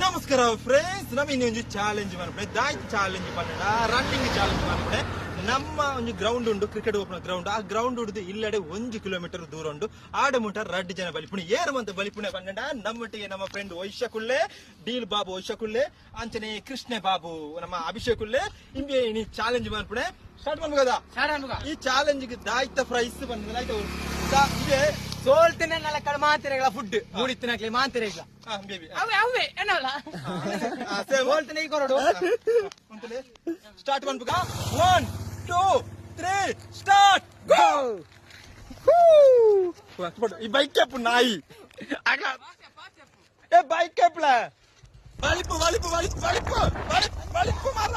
ನಮಸ್ಕಾರ ಫ್ರೆಂಡ್ಸ್, ನಮ್ಮ ಇನ್ನೊಂದು ಚಾಲೆಂಜ್ ಮನ್ಪಡೆ. ದಾಯ್ತು ಚಾಲೆಂಜ್ ಪಂಡ ರನ್ನಿಂಗ್ ಚಾಲೆಂಜ್ ಮನ್ಪಡೆ. ನಮ್ಮ ಒಂಜಿ ಗ್ರೌಂಡ್ ಉಂಡು, ಕ್ರಿಕೆಟ್ ಓಪನ್ ಗ್ರೌಂಡ್. ಆ ಗ್ರೌಂಡ್ ಉಡ್ದು ಇಲ್ಲಡೆ 1 ಕಿಲೋಮೀಟರ್ ದೂರ ಉಂಡು. ಆಡ ಮುಟ ರಡ್ಡ್ ಜನ ಬಲಿಪುಣೆ. ಏರು ಮಂತ ಬಲಿಪುಣೆ ಪಂಡ ನಮ್ಮೊಟ್ಟಿಗೆ ನಮ್ಮ ಫ್ರೆಂಡ್ ವೈಶಕುಲ್ಲೆ, ಡೀಲ್ ಬಾಬು ವೈಶಕುಲ್ಲೆ, ಅಂಚನೆ ಕೃಷ್ಣ ಬಾಬು, ನಮ್ಮ ಅಭಿಷೇಕುಲ್ಲೆ. ಇಂಬೆ ಇನಿ ಚಾಲೆಂಜ್ ಮನ್ಪುಣೆ. ಸ್ಟಾರ್ಟ್ ಮನ್ಪುಗದ. ಈ ಚಾಲೆಂಜ್ ದಾಯ್ತ ಪ್ರೈಸ್ ಬಂದ ಇದೆ. ಸೋಲ್ತಿನ ಕಡೆ ಮಾತಿರಗಳ ಫುಡ್ ಮೂಡಿತ್ತಿನಕ್ಲೆ ಮಾತಿರಗಳ. ಬೇಬಿ. ಅವೇ ಅವೇ ಏನಲ್ಲ. ಸೋಲ್ತಿನ ಈ ಕೊರಡು. ಸ್ಟಾರ್ಟ್ ಮನ್ಪುಗ. 1, 2, 3, ಸ್ಟಾರ್ಟ್, ಗೋ. ಈ ಬೈಕ್ ಕ್ಯಾಪ್ ನಾಯಿ ಏ ಬೈಕ್ ಕ್ಯಾಪ್ಲ. ಬಲಿಪು ಬಲಿಪು ಬಲಿಪು ಬಲಿಪು ಬಲಿಪು ಬಲಿಪು ಮಾರ.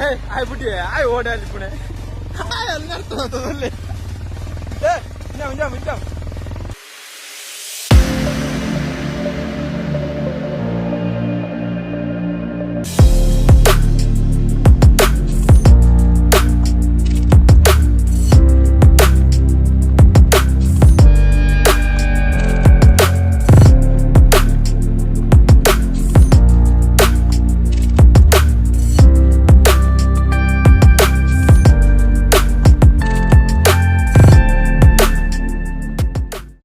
ಏ ಆಯ್ ಬುಟ್ಟಿ ಆಯ್ ಓಡಾಲಿ ಪುಣೆ ಆಯ್ ಅಲ್ಲಿ ನಡ್ತದೆ. ಏ ಇಂಜಾಮ್ ಇಂಜಾಮ್ ಇಂಜಾಮ್.